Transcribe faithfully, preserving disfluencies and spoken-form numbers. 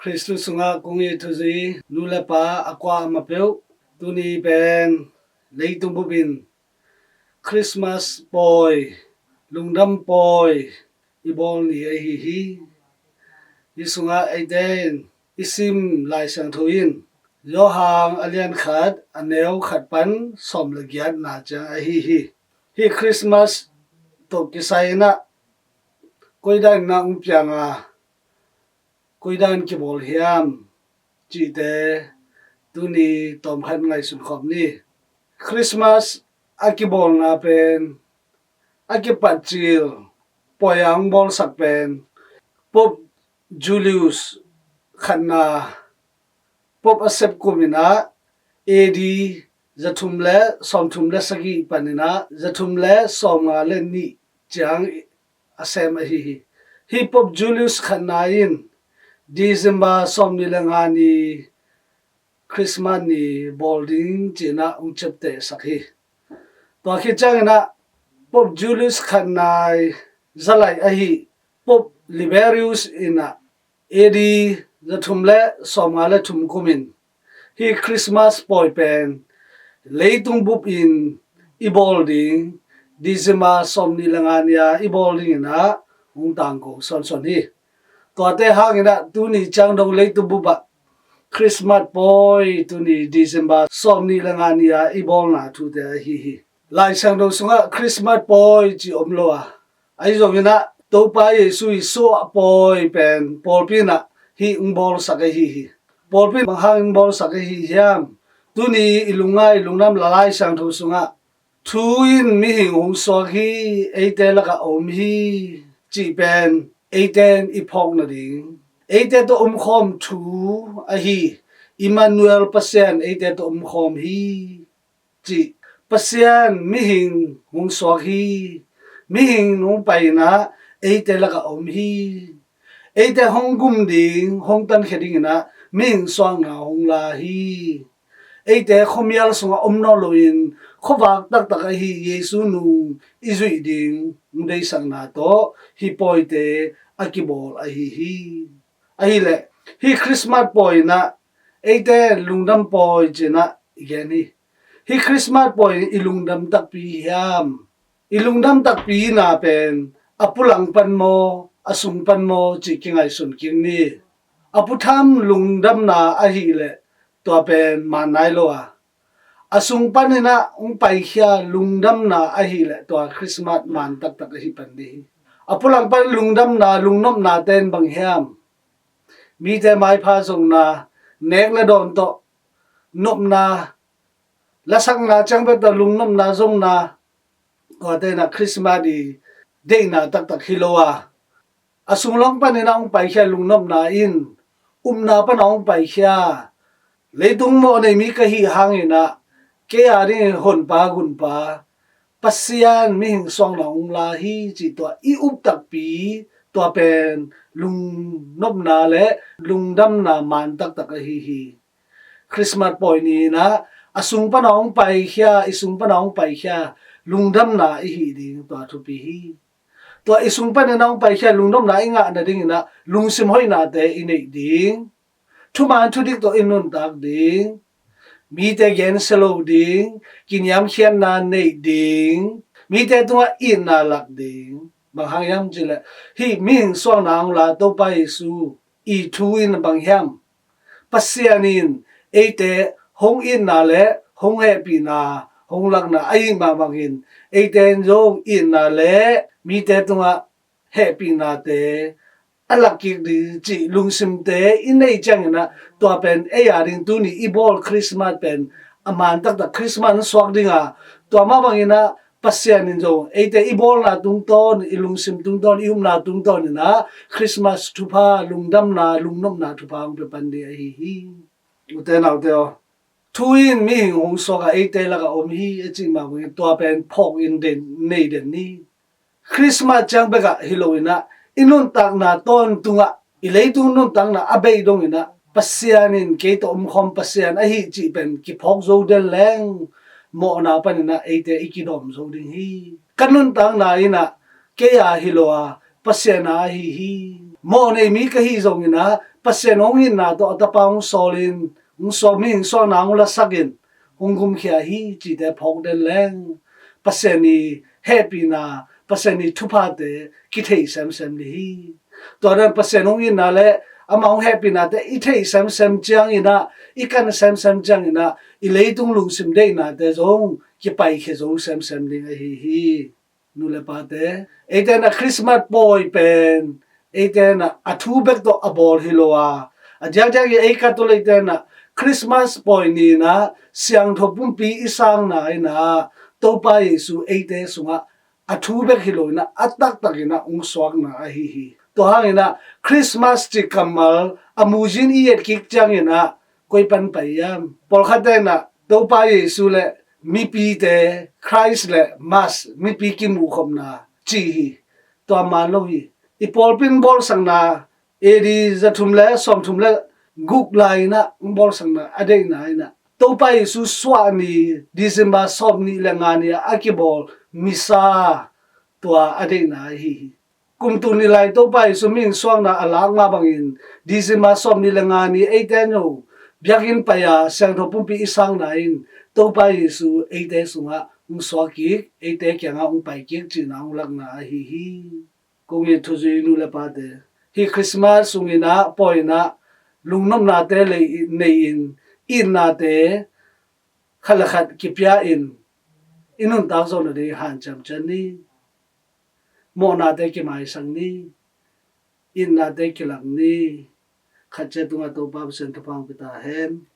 Khristu sungah kong it thuzui nu le pa a kua a ma peuh, tuni pen leitung bup in Christmas pawi, lungdam pawi i bawl ni ahi hi. Hi sungah eite in i sim Lai Siangtho in Johan a lian khat a neu khat pan sawm le giatna ciang ahi hi. Hi Christmas tawh kisai inah koidan inah hong piang a, koidan kibawl hiam cihte tuni tawmkhat ngaihsun khawm ni. Christmas a kibawlna pen a kipatcil pawi a hong bawlsak pen Pope Julius khatna, Pope a sep kum inah A D zathum le sawmthum le sagih pan inah zathum le sawmnga le nih ciang a sem ahi hi. Hi Pope Julius khatna in December sawmnih le nga ni Christmas ni bawl ding ci inah hong ciaptehsak hi. Tua khit ciang inah Pope Julius khatna i zalaih ahi Pope Liberius inah A D zathum le sawmnga le thum kum in hi Christmas pawi pen leitung bup in i bawl ding, December sawmnih le nga ni a i bawl ding inah hong tangko sawnsawn hi. Tuate hang inah tuni ciang dong leitung bup ah Christmas pawi tuni December sawmnih le nga ni a i bawlna thute ahi hi. Lai Siangtho sungah Christmas pawi ci om lo a, ahi zong inah Topa Jesu i suah pawi pen pawlpi inah hih hong bawlsak ahi hi. Pawlpi bang hang hong bawlsak ahi hiam? Tuni i lungngai i lungdam Lai Siangtho sungah thu in mihing hong suak hi, eite lakah a om hi cih pen eite in i phawk nading, eite tawh omkhawm thu ahi Emmanuel Pasian eite tawh omkhawm hi cih, Pasian mihing hong suak hi, mihing hong pai inah eite lakah a om hi, eite hong gum ding, hong tankhia ding inah mihing suakna hong la hi. Eite khuamial sungah om nawn loin khuavak taktak ahi Jesu nung i zuih ding hong deisakna tawh hih pawite a kibawl ahi hi. Ahileh hih Christmas pawi inah eite lungdam pawi ci inah i gen hi. Hih Christmas pawi i lungdam takpi hiam? I lungdam takpi na pen a pulang pan maw, a sung pan maw cih kingaihsun kik ni. A putham lungdamna ahileh tua pen maan nai lo a, a sung pan inah hong paikhia lungdamna ahileh tua Christmas maan taktak ahi pan ding hi. A pulang pan lungdamna, lungnopna ten bang hiam? Mite maipha zongna, nek le dawn tawh nopna, lasakna ciang bek tawh lungnopna zongna, tuate inah Christmas i deihna taktak hi lo a, a sunglam pan inah hong paikhia lungnopna in upna pan a hong paikhia, leitung mawhnei mi ka hih hang inah kei a dingin honpa gunpa Pasian mihing suakna hong la hi cih tua i up takpi, tua pen lungnopna le lungdamna maan taktak ahi hi. Christmas pawi ni inah a sung pan a hong paikhia, i sung pan a hong paikhia lungdamna i hih ding tua thupi hi. Tua i sung pan inah hong paikhia lungdamna i ngah nading inah lungsim hoihnate i neih ding, thuman thudik tawh i nuntak ding, mite gensia lo ding, kiniamkhiatna neih ding, mite tungah itna lak ding. Bang hang hiam cih leh hih mihing suakna hong la Topa Jesu i thu in bang hiam? Pasian in eite hong itna le hong hehpihna hong lakna ahih mah bangin eite in zong itna le mite tungah hehpihnate a lak kik ding cih lungsimte i neih ciang inah tua pen ei a ding tuni i bawl Christmas pen a maan taktak Christmas suak ding a, tua mah bang inah Pasian in zong eite i bawlna tungtawn, i lungsim tungtawn, i upna tungtawn inah Christmas thupha, lungdamna, lungnopna thupha hong pia pan ding ahi hi. Ute naute aw, thu in mihing hong suak a, eite lakah om hi a cih mah bangin tua pen phawk in den, nei den ni. Christmas ciang bekah hi lo inah i nuntakna tawntungah, i leitung nuntakna a beih dong inah Pasian in kei tawh omkhawm Pasian ahi cih pen kiphawk zo den leng mawhna pan inah eite i kidawm zo ding hi. Ka nuntakna inah kei a hi lo a, Pasian a ahi hi. Mawh nei mi ka hi zongin ah, Pasian hong itna tawh a tapa hong sawlin, hong suak, mi hong suakna hong lasakin, hong gumkhia hi cite phawk den leng, Pasian i hehpihna, Pasian i thuphate kithei semsem ding hi. Tua dan Pasian hong itna le ama hong hehpihnate i theih semsem ciangin ah, i kan semsem ciangin ah, i leitung lungsim deihnate zong kipaikhia zo semsem ding ahi hi. Nu le pate, eite in ah Christmas pawi pen eite in ah a thu bek tawh a bawl hi lo a, a diakdiak i ei Catholic te in ah Christmas pawi ni in ah siangtho pumpi i sangna in ah Topa Jesu eite sungah a thu bek hi lo in ah a taktak in ah hong suakna ahi hi. Tua hangin ah Christmas cih kammal a muzin i et kik ciangin ah koi pan pai hiam? Pawlkhatte in ah Topa Jesu le mipite, Christ le Mass, mipi kimuhkhopna ci hi. Tua man lo hi. I pawlpi in bawlsakna A D za thum le sawm thum le guk lai in ah bawlsakna a deihna in ah Topa Jesu suah ni December sawm nih le nga ni a kibawl Missa, tua a deihna ahi hi. Kum tul nih lai Topa Jesu mi hong suakna a lak mah bangin December sawm nih le nga ni eite in zong biakinn pai a siangtho pumpi i sangna in Topa Jesu eite sungah hong suak kik, eite kiangah hong pai kik cihna hong lakna ahi hi. Kong it thuzui nu le pate, hih Christmas sungin ah pawi in ah lungnopnate lei nei-in, itnate khat le khat kipia in, i nuntak zawhna ding hanciam ciat ni. Mawhnate kimaisak ni. Itnate kilak ni. Khat ciat tungah Topa Pasian thupha hong pia ta hen.